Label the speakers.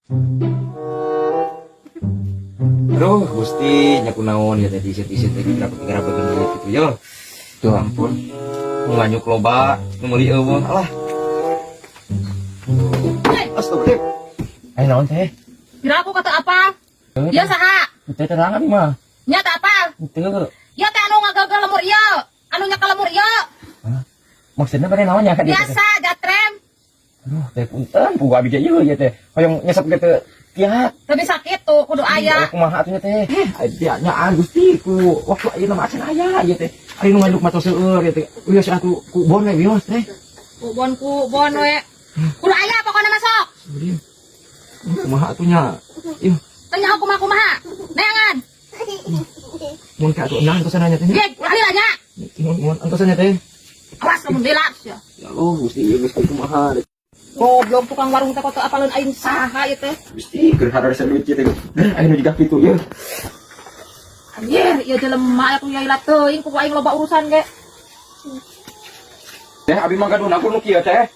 Speaker 1: Aduh, Gusti, nya kunaon ya tadi isi-isi teh gara-gara duit gitu yo. Tuh ampun. Nu nganyuk loba, nu meuli euweuh. Alah. Astagfirullah. Ayo naon teh?
Speaker 2: Kira aku kata apa? Dia saha?
Speaker 1: Teh terang abi mah.
Speaker 2: Nya teh apa?
Speaker 1: Teu.
Speaker 2: Ya teh anu ngagagal lemur ieu. Anu nyekel lemur ieu.
Speaker 1: Maksudnya bade naon nya ka dieu teh?
Speaker 2: Biasa jatrem.
Speaker 1: Aduh, teh punten, pugu abi ge ieu ya teh. Hoyong nyesep ge teu tiat.
Speaker 2: Tapi sakit tuh kudu aya.
Speaker 1: Aya kumaha atuh nya teh? Aya nya ah Gusti ku waktu ayeuna mah acan aya ieu teh. Ari nu nganjuk mah tos seueur ieu teh. Wios atuh ku bon we wios teh.
Speaker 2: Ku bon, ku bon we. Kudu aya pokoknya masuk.
Speaker 1: Kemudian kumaha atuh nya? Ih,
Speaker 2: Tanya aku kumaha kumaha. Neangan.
Speaker 1: Mun ka atuh endang antosan nya teh.
Speaker 2: Ye, ulah lila nya.
Speaker 1: Mun mun antosan nya teh.
Speaker 2: Awas kamu lila.
Speaker 1: Ya Allah, Gusti, ieu Gusti kumaha?
Speaker 2: Goblok tukang warung teh kok teu apaleun aing saha ieu teh.
Speaker 1: Gusti, keur hararesa duit ieu teh. Aya nu jiga kitu ieu.
Speaker 2: Anjir, ieu jelema atuh ya ila teuing ku aing loba urusan ge.
Speaker 1: Teh, abi mah gaduh nu kieu teh.